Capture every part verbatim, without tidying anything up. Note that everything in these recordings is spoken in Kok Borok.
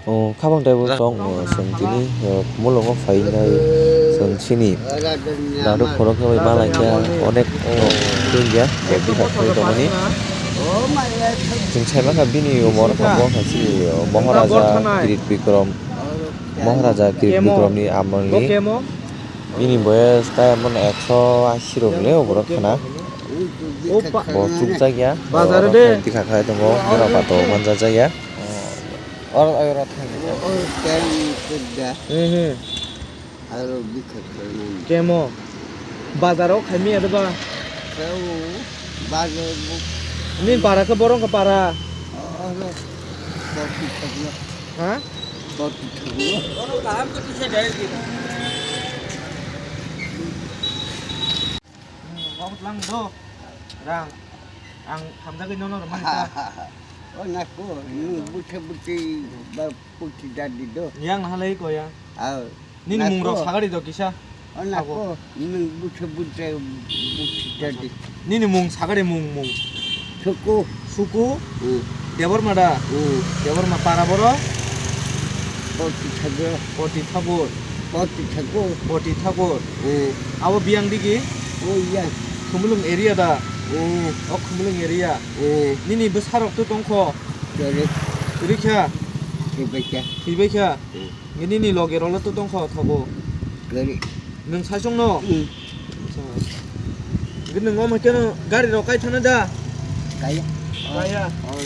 O, khabang tei bo tong, o, chwng tini, o, mulungo phai nai chwng chini narwk phoro khe bai ma lai kha onek, o, tungya, o, bihar khe tongmani. Chwng sai ma kha bini umor kha bo kha chini, o, Maharaja Kirit Bikram, Maharaja Kirit Bikramni amolni bini boyes tai emon ekso ashi rok le oborok khna. Bo chukjak ya, bazar de tikha khai tongo, bora pato manjak ya. Or oro thang. Or kemo. Bazar o khaimi ya ba? Kemo. Bazar. Ni para khe borong khe para. Oro. Ha? Rang. Ang hamjagwi nono rwmani ta. O nako, nwng bwtha bwtwi ba puthi dadi do. Yang halai ko yang. Aw. Nini mung rok sagari do kisa. O nako, nwng bwtha bwtwi puthi dadi. Nini mung sagari mung mung. Suku. Suku. Hmm. Deborma da. Hmm. Deborma para boro. Poti thakur. Poti thakur. Poti thakur. Poti thakur. Hmm. Abo biyang digi. Oh iya. Khumulung area da. Hmm. O Khumulung area. Hmm. Nini bwsarok to tongkho. Kwrwi. Kwrwi kha. Thwibai kha. Thwibai kha. Hmm. Nini ni loge rolo to tongkho thogo. Kwrwi. Nwng saichung no? Hmm. Acha. Nwng omo keno gari rok kai thana da? Kaya. Kaya. Oh.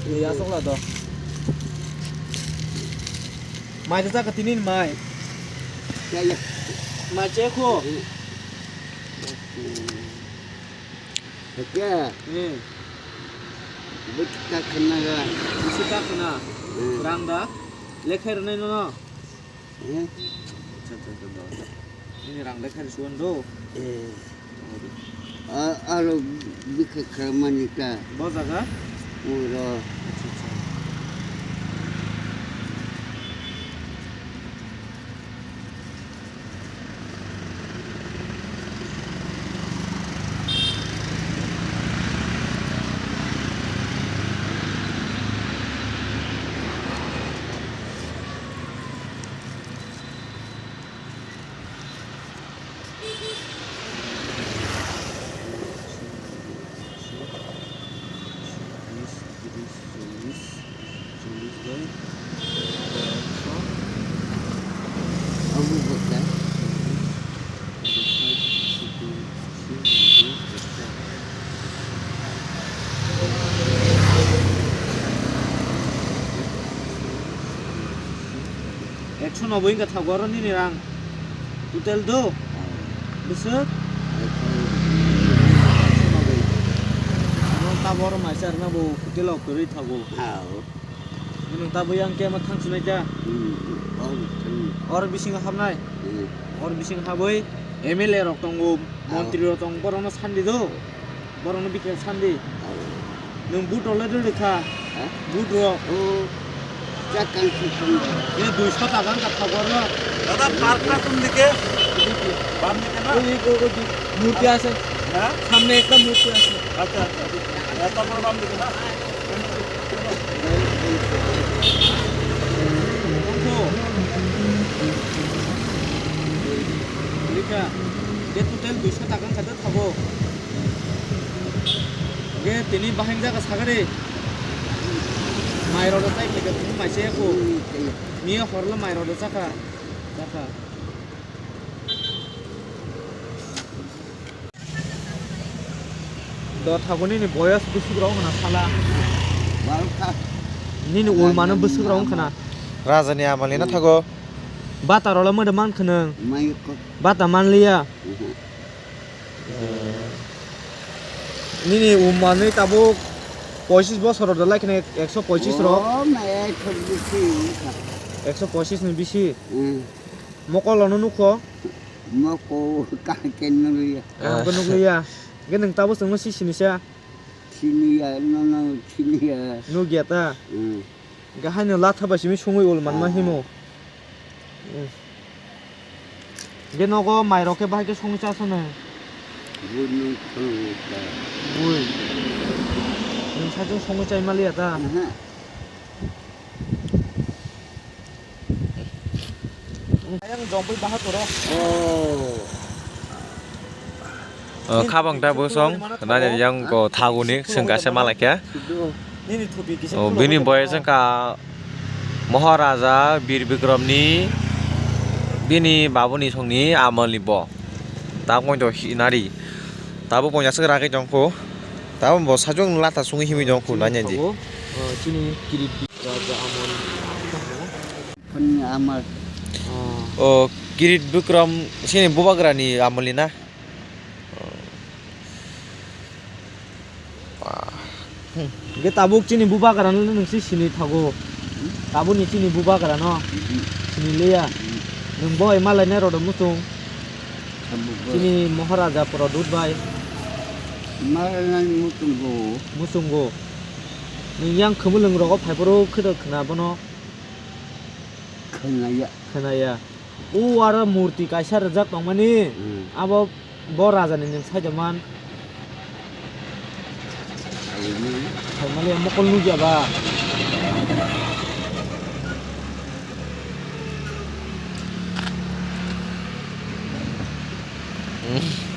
Iya sok la do. Mai da ka tinin mai. Kaya. Mai che ko. Hmm. Hake. Hmm. Bwtwi ta khwna ga. Bwtwi ta khwna. Hmm. Rang da. Lekhai rwnai nono. Hmm. Acha, acha, acha, acha. Ini rang lekhai rwsuan do. Eh. A, aro bikha khamani ta. Bo jaga? Uro. Acha, acha. Cholish bai ekso. Omo bwkha. Ekso noboi wngkha thago oro nini rang. Total do? Bwswk? Abo tabo oro maisa rwna bo hotel o kwrwi thago. Nwng tabo yang khe ma thang sinai kha? Hmm, oh, hmm. Or bisingo habnai? Hmm. Or bisingo habwi M L A rok tongo, oh, montri rok tongo, borokno sandi do. Borokno bikhe sandi. Oh. Nwng boot rok le rwrwi kha? Ha? Boot rok. Oh. Chakang chukang. Ye duiso taka wngkha thago oro. দাদা, পার্কটা কোন দিকে? বাম দিকে না? ওই, ওই, ওই যে মূর্তি আছে। হ্যাঁ? সামনে একটা মূর্তি আছে। আচ্ছা, আচ্ছা। এ, তারপরে বাম দিকে না? Rikha, je total duiso taka wngkha de thago. Ge tini bahai jaga sagari. Mai rok chai khe tini mai se ko. Miya horlo mai rok chakha. Chakha. Do thago nini boyas bwswk rok wngkha na sala. Nini ulmano bwswk rok wngkha na. Raja ni amali na thago. Bata rok le mwdai man khwnang. Bata man liya. Nini umani tabuk poichis bosor rok dalai khna ekso poichis rok. O, ma ekso bisi wngkha. Ekso poichis ni bisi. Hmm. Mokol ano nukho. Mokol kaham khe nukliya. Kaham khe nukliya. Hwnkhe nwng tabuk chwngno si sinisa. Siniya, nono siniya. Nukya ta? Hmm. Hwnkhe haino latha bai simi songwi ul manma himo. Hmm. Hwnkhe nogo mairok khe bahai khe songwi chasano? Bui nwng songwi cha. Bui. Nwng saichung songwi chai maliya ta? Aha. Ayang jongpui baha toro. Oh. Oh, khabang ta bosong, nanya yang ko thaguni, sengkase malakya. Nini thupi kisa. Oh, bini boy jengka Maharaja Bir Bikramni, bini babuni songni amalni bo. Ta pointo hinari. Tabo pointo aswk ragwi tongkho. Tabo bo sajwk lata sungwi himwi tongkho, nanya di. Oh, chini Kirit Raja amol. Phani amar. Oh. Oh, Kirit Bikram sini bubagrani amolni na? Oh. Wah. Hmm. Ge tabuk chini bubagrano nung si sini thago. Tabukni chini bubagrano sini liya. Nung boy malai nai rodo muchung. Tabuk bo. Chini Maharaja Produt bai. Malai nai muchung go. Muchung go. Nung yang khumulung rogo phaiphuru khwda khna bono. Khwnaya. Khwnaya. O aro murti kaisa rijak tongmani. Hmm. Abo bo raja ni nwng saida man. Ayini. Thaimali mokol nukya ba. Hmm.